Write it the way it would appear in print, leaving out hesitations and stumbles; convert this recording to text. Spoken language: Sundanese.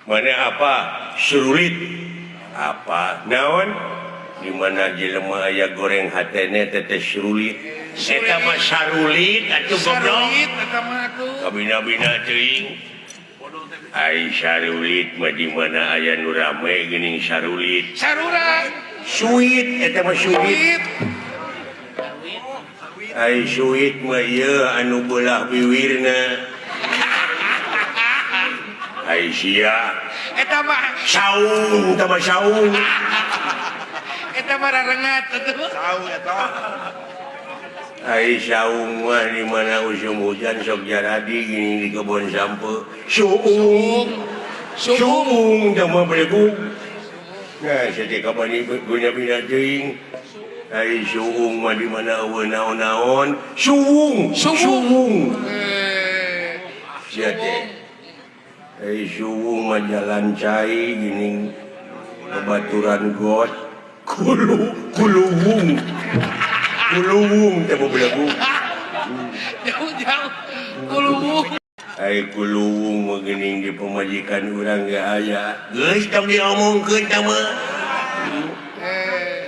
Mana apa surulit apa naon di mana jelema aya goreng hatene teh surulit eta mah sarulit atuh goblok. Sarulit eta mah atuh. Kabina-bina teuing. Ai sarulit mah di mana aya nu rame geuning sarulit. Saruran. Suit eta mah suit. Suit. Ai suit mah ieu anu beulah biwirna. Ai sia Eta mah saung eta mah saung. Eta mah rarengat atuh. Saung eta. Ai saung mah di mana usum hujan sok jaradi gini di kebon sampe. Suung. Suung. Suung teh mah belegu. Nah, saja kapan ieu guna-guna teuing. Ai suung mah di mana eueuh naon-naon. Suung. Suwung. Suwung. Eh. Sia teh. Ai suwung mah jalan cai geuning babaturan got. Kulu kuluwung. Kuluwung teh mah belegu. Jauh-jauh. Kuluwung. Ai kuluwung mah geuning di pamajikan urang ge aya. Geus tong diomongkeun tah mah.